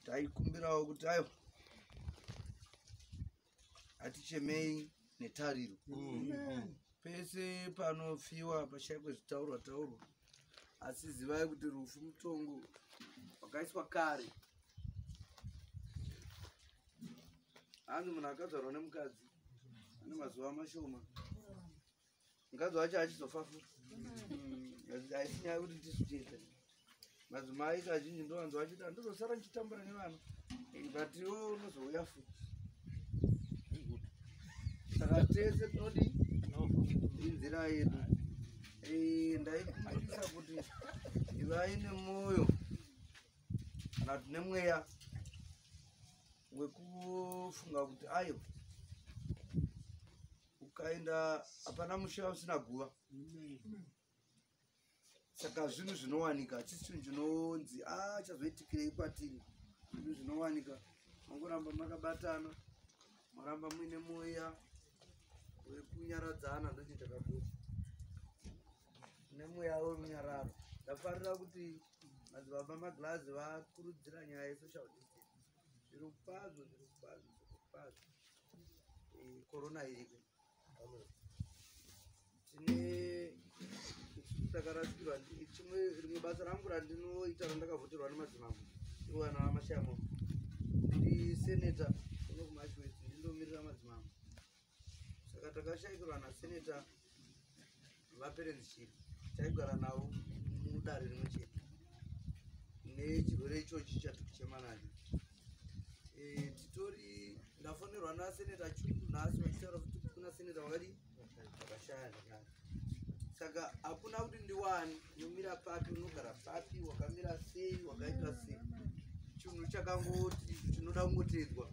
Taikumbirawo kuti aiwa atichemei netariro. Pese panofiwa pashaikwe zvitaurwa taurwa, asi zivai kuti rufu mutongo wakaiswa kare. Hanzi munhu akazvarwa nemukadzi ane mazuva mashoma, mukadzi wacho achizofa futi. Haisi nyaya yekuti tisu chete. Madzimai kazhinji ndovanzi vachiti handizosara ndichitambura nevana, but iwe unozouya futi. Saka tese tinodi inzira yedu. Ndaikumbirisa kuti ivai nemwoyo kana kuti nemweya wekufunga kuti ayo ukaenda hapana musha usina guva. Saka zvinhu zvinowanika, hachisi chinhu chinonzi chazoitikirei kwatiri. Zvinhu zvinowanika, mangoramba makabatana, maramba muine mweya wekunyaradzana, ndochinhu chakakosha nemweya werunyararo. Ndafarira kuti madzibaba Maglazi vakurudzira nyaya yesocial distance. Zviro kwazvo, zviro kwazvo, zviro kwazvo. Korona iriko. Tine takarasikirwa chimwe rimwe basa rangu randinoita randakavhoterwa nemadzimambo iwana vaMashamo. Ndiri seneta kuno kuMash West, ndindomirira madzimambo. Saka takashaikirwa naseneta vaPerence Chiri, taigara navo mudare rimwe chete nechirwere ichochi chatiri kuchema nacho. Titori ndafonerwa naseneta Chundu nhasi vachitaura kuti kuna seneta vakadi vakashaya zvakare. Saka hakuna kuti ndiwani unomira papi, unogara papi, wakamira sei, wakaita sei. Chinhu chakangoti chinoda kungoteedzwa,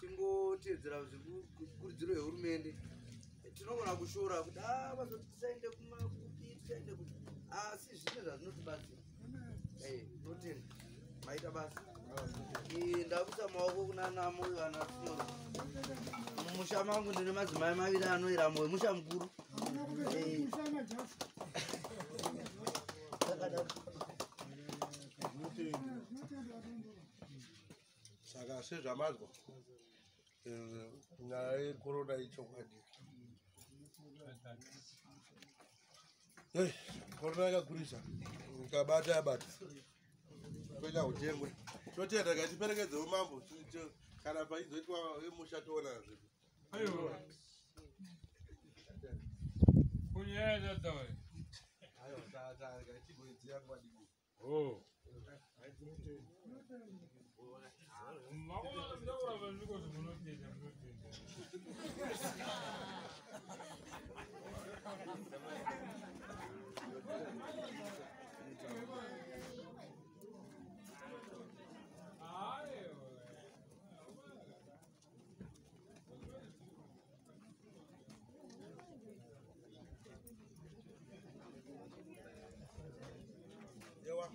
tingoteedzera zvekurudziro yehurumende. Tinogona kushora kuti vazoti tisaende kumakupi, tisaende kupi, asi zvine zvazvinotibatsira. Tinotenda maita basa. Ndakuisa maoko kuna naMoyo ana Sinyoro. Mumusha mangu ndine madzimai maviri anoera moyo, musha mukuru. Saka sezvamazwa, nyaya yekorona ichokwadi. Korona yakakurisa, ikabata yabata kwenya utengwe. Totenda katiperekedzewo mambo, kana paizoitwa yemusha toona zvinhu. Aiwa. Kunyaya dzataura. Aiwa, tigoidziya nguva diki. Oh. Makomana munokuramba zviko munotenda munotenda. Yawa.